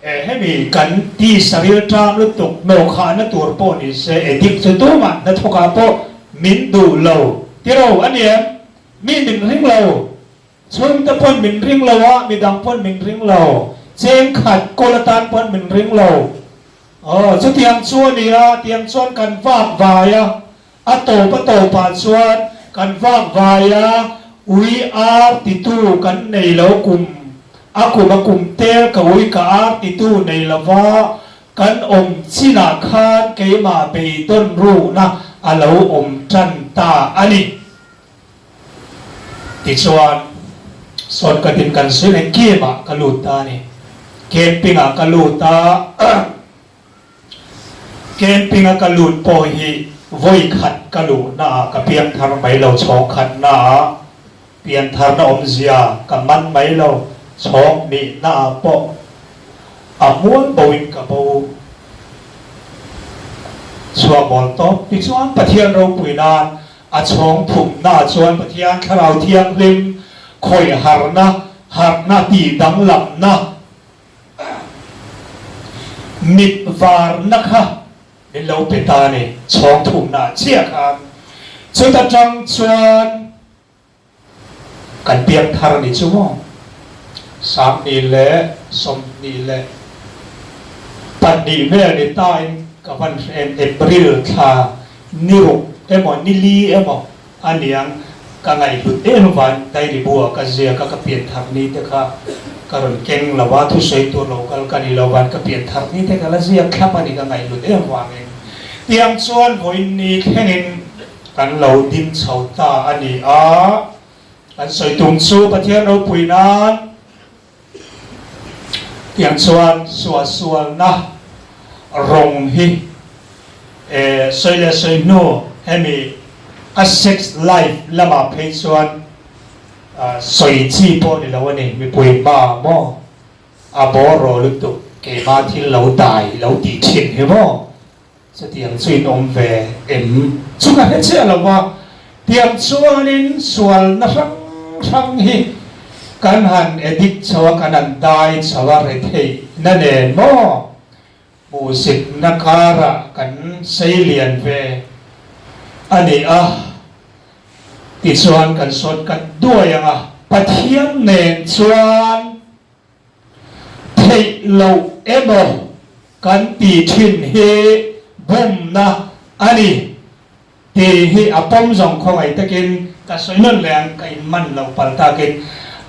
hemi kan tisa ril tang lutuk hnawhkhahna tur pawh ni se, addict chu tumah hnathawkah pawh min duh lo tiro a ni em? Mi min ring lo, chhungte pawn min ring lo a, midang pawn min ring lo, cheng khat kawl atan pawn min ring lo. Aw, chutiang chu a ni a, tiang chuan kan vak vai a, a tawp a tawpah chuan kan vak vai a, ui ar titu kan nei lo kum, a kum a kum tel ka ui ka ar titu nei lova kan awm chinah khan keimah beidawn rukna a lo awm tan ta a ni. Tichuan, shortcut in kan sawi leh game ah ka lut ta a ni. Camping ah ka lut a, camping a ka lut pawh hi vawi khat ka luhna ah ka piang thar mai lo, chhawng khatna ah pian tharna awmzia ka man mai lo, chhawng hnihna ah pawh a mual bo in ka bo chhuak bawl tawp. Tichuan, Pathian ropui nan A chhawng thumna chuan Pathian Thlarau Thianghlim khawih harhna, harhna tih danglamna, mit varna kha min lo pe ta a ni, chhawng thumna chiah khan. Chuta tang chuan kan piang thar a ni chu maw? 20 leh 24 vel ni tain ka van hre em, April thla ni ruk emaw ni li emaw a niang ka ngaihhlut em avangin diary bu ah ka ziak a, ka pian thar ni te kha ka rawn keng lo a, thusawi tur lo kal ka ni lo van ka pian thar ni te ka la ziak thlap a ni ka ngaihhlut em avangin. Tiang chuan vawiin ni thlengin Kan lo ding chho ta a ni a, kan sawi tum chu Pathian ropui nan tiang chuan suahsualna rawng hi e sawi leh sawi hnu hemi a sex life lamah phei chuan sawi chi pawh ni lo a ni, mipui hma maw a bawraw lutuk keimah thil lo dai lo tih thin hi maw. Chutiang chu in awm ve em? Chu ka hre chiah lo va, tiang chuanin sualna hrang hrang hi kan han addict chho a, kan han dai chho a, retheihna nen maw hmuhsitna karah kan sei lian ve a ni a, tichuan kan sawt kat duai ang a, Pathian nen chuan Theih loh emaw kan ti thin hi bumna a ni tih hi a pawm zawng khawngaih takin ka sawi nawn leh ang, ka inman loh pal takin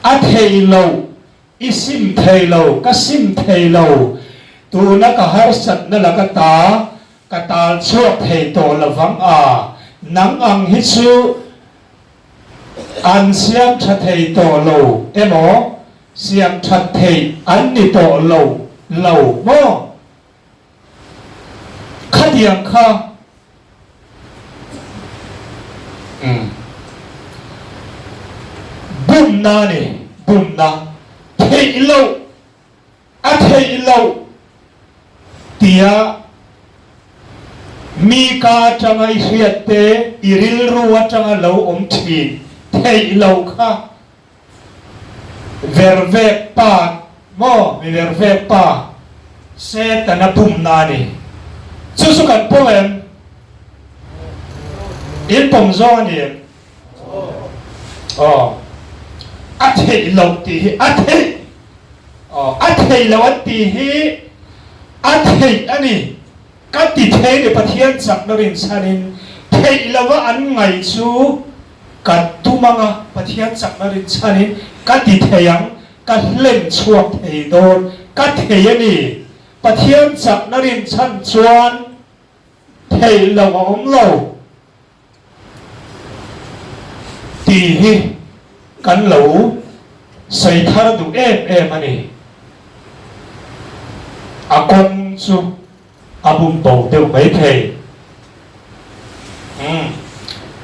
a theih loh, i sim thei lo, ka sim thei lo, tuna ka harsatna laka ta ka tal chhuak thei tawh lovang a, nang ang hi chu An siam tha thei tawh lo emaw, siam that theih an ni tawh lo lo maw? Khatiang kha umm bumna a ni, bumna theih loh. A theih loh tia Mi ka atanga i hriat te, i rilru atanga lo awm thin theih lo kha vervek pa maw, mi vervek pa Setana bumna a ni. Chu chu kan pawm em? In pawm zawng a ni em? Aw, a theih loh tih hi a theih, aw, a theih loh an tih hi a theih a ni. Ka ti thei ni Pathian chakna rinchhanin theih lova an ngaih chu ka tum ang a, Pathian chakna rinchhanin ka ti thei ang, ka hlen chhuak thei dawn, ka thei a ni. Pathian chakna rinchhan chuan theih loh a awm lo tih hi kan lo sawi thar duh em em a ni. A kawng chu a bum bo deuh mai thei. Umm,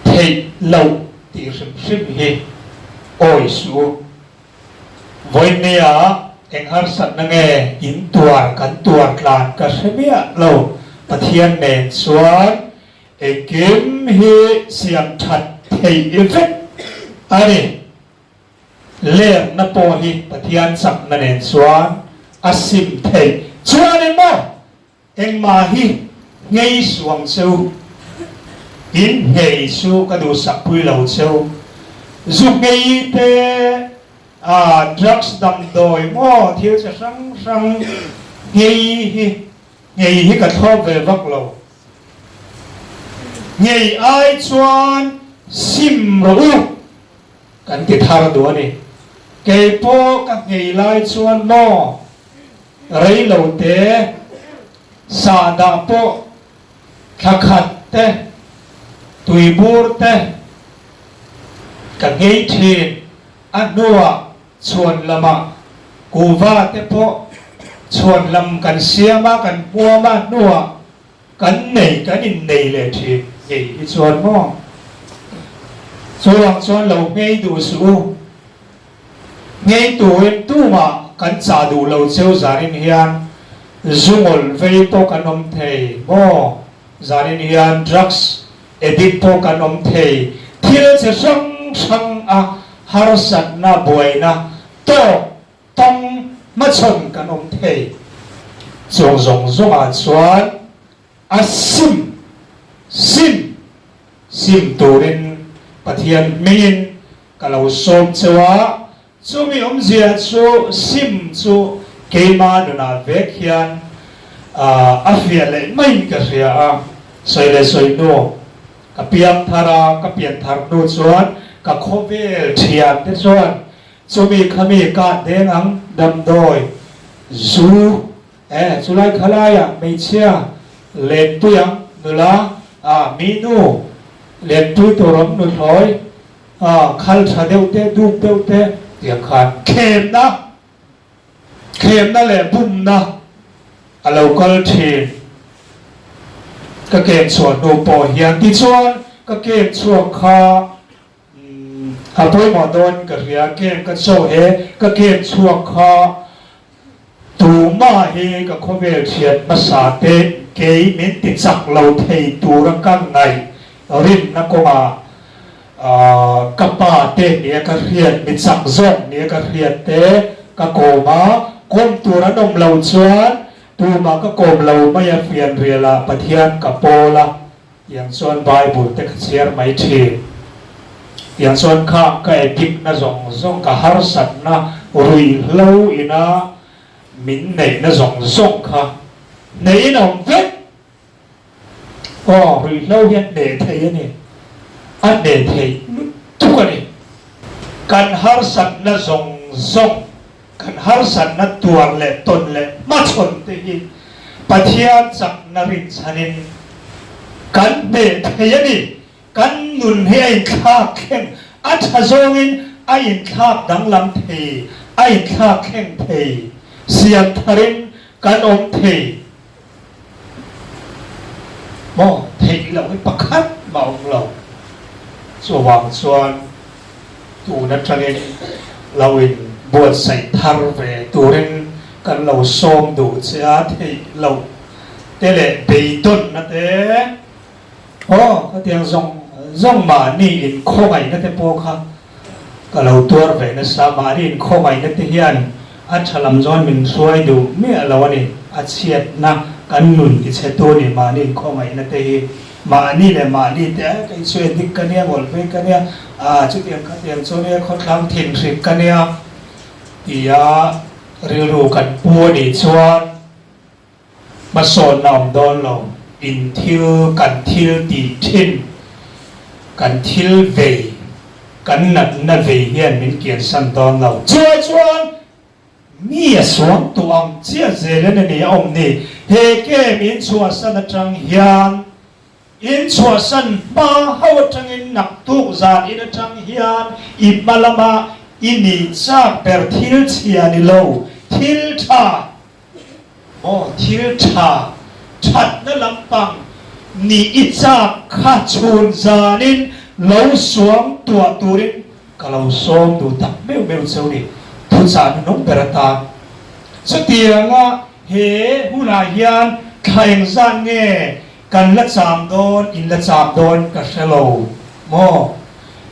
theih loh tih hrim hrim hi awi suh u. Vawinia eng harsatna nge in tuar kan tuar tlan ka hre miah lo, Pathian nen chuan engkim hi siam that theih vek a ni. Lerna pawh hi Pathian chakna nen chuan a sim theih chuan emaw Engmah hi nghei suang cheu, in nghei chu ka duhsak pui lo cheu. Zu nghei te, ah drugs damdawi maw thil chi hrang hrang nghei hi, nghei hi ka thlawp ve vak lo. Nghei ai chuan sim rawh u kan ti thar duh a ni. Kei pawh ka nghei lai chuan maw Rei lo te, sahdah pawh thla khat te, tuibur te ka nghei thin. A hnuah chhuan lamah kuva te pawh chhuan lam kan siam a, kan hmuam a, hnuah kan nei, kan innei leh thin nghei hi chuan maw? Chuvang chuan lo nghei duh suh u. Nghei turin tumah kan chah duh lo cheu zanin hian zu ngawl vei pawh kan awm thei maw? Zanin hian drugs addict pawh kan awm thei. Thil chi hrang hrang a harsatna buaina tawk tawng hmachhawn kan awm thei. Chuang zawng zawngah chuan a sim sim sim turin Pathian hmingin Ka lo sawm cheu a, chumi awmzia chu sim chu keima nunah vek hian a fiah leh maiin ka hria a, sawi leh sawi hnu ka piang thar a, ka pian thar hnu chuan ka khawvel thian te chuan chumi khami kah deng ang damdawi zu e chulai khalaiah hmeichhia lentui ang nula a minu lentui tur awm nuthlawi A khal tha deuh te, duk deuh te tiang khan thlemna, thlemna leh bumna a lo kal thin. Ka kem chhuah hnu pawh hian tichuan ka kem chhuak kha a pawimawh dawn ka hria, kem ka chaw he ka kem chhuak kha tumah hi ka khawvel thian hmasa te kei min ti chak lo thei tura ka ngaih rinna kawngah ka pa te nia ka hriat, mi chak zawk nia ka hriat te ka kawm a, kawm tur an awm lo chuan tumah ka kawm lo mai a fianrialah Pathian ka pawl a. Tiang chuan Bible te ka chhiar mai thin. Tiang chuan khang ka addict na zawng zawng, ka harsatna ruihhlo ina min neihna zawng zawng kha hneihin a awm vek. Aw, ruihhlo hi a hneh thei a ni. A hneh thei lutuk a ni. Kan harsatna zawng zawng, kan harsatna tuar leh tawn leh hmachhawn te hi Pathian chakna rinchhanin kan hneh thei a ni. Kan nun hi a inthlak thleng, a tha zawngin a inthlak danglam thei, a inthlak thleng thei, siam tharin kan awm thei. Maw theih loh hi pakhat mah awm lo. Chuvang chuan tun atangin lo in buatsaih thar ve turin kan lo sawm duh che a, theih loh te leh beidawnna te. Aw, khatiang zawng zawng mahni inkhawngaihna te pawh kha ka lo tuar ve nasa. Mahni inkhawngaihna te hian a tha lam zawn min hruai duh miah lo a ni. A chhiatna kan nun tichhetu a ni mahni inkhawngaihna te hi. Mahni leh mahni te a kei chu edik ka nia, ngawlh vei ka nia, ah chutiang khatiang chu nia, khawthlang thinhrik ka nia tia rilru kan pu a nih chuan hmasawnna awm dawn lo, in thil kan thil tih thin, kan thil vei, kan natna vei hian min kiansan dawn lo. Chuai chuan Mi a suam tawh ang chiah zel en a ni a awm ni. He game in chhuahsan atang hian in chhuahsan hma ho atangin naktuk zan in atang hian i hma lama i nih chak ber thil chhia ni lo, thil tha maw thil tha thatna lampang nih i chak kha chhun zanin lo suam tuah turin Ka lo sawm duh tak meuh meuh cheu ni, thuchah hnuhnung ber atan. Chutianga he hunah hian thla engzat nge kan la cham dawn, in la cham dawn ka hre lo maw?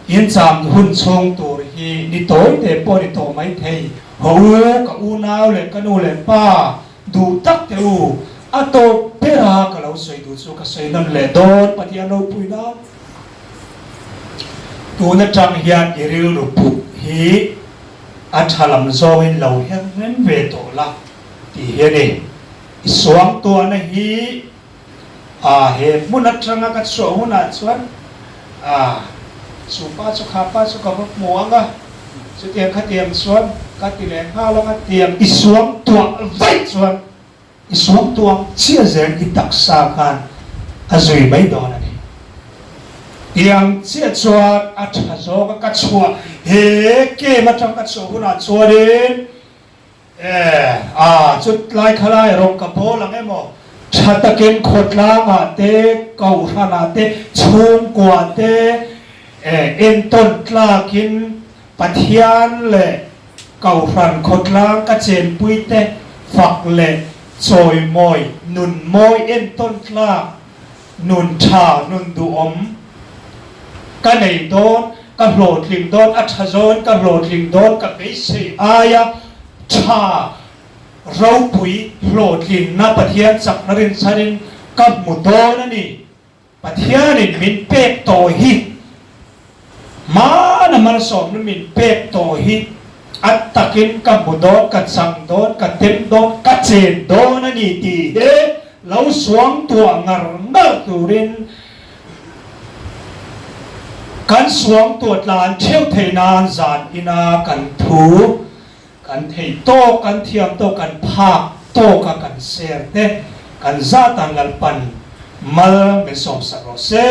In cham hun chhung tur hi ni tawi te pawh ni tawh mai thei. Haw u, ka unau leh ka nu leh pa duh tak teh u, a tawp bera ka lo sawi duh chu ka sawi nawn leh dawn, Pathian ropui nan. Tun atang hian i rilru put hi a tha lam zawngin lo her rem ve tawh la tih hi a ni. I suangtuahna hi a he hmun atanga ka chhuah hunah chuan a chu pa chu kha pa chu ka va hmu ang a, chutiang khatiang chuan ka ti leh nghal ang a tiang i suangtuah vaih chuan I suangtuang chiah zel i taksa khan a zui mai dawn a ni. Tiang chiah chuan a tha zawng a ka chhuah he game atang ka chhuah hunah chuanin e a chutlai khalai rawng ka bawl ang emaw tha takin khawtlangah te kohhranah te chhungkuah te e entawn tlakin Pathian leh Kohhran khawtlang ka chenpuite fak leh chawimawi nun mawi entawn tlak nun tha nun duhawm ka nei dawn, ka hlawhtling dawn, a tha zawn ka hlawhtling dawn, ka beisei aia tha ropui hlawhtlinna Pathian chakna rinchhanin ka hmu dawn a ni. Pathianin min pek tawh hi, hmana malsawmna min pek tawh hi a takin ka hmu dawn, ka chang dawn, ka tem dawn, ka chen dawn a ni tih hi lo suang tuah ngar ngar turin kan suang tuah tlan theuh theih nan zan ina kan thu Kan theih tawk, kan thiam tawk, kan phak tawka kan ser te kan zat ang Lalpan mal min sawmsak rawh se.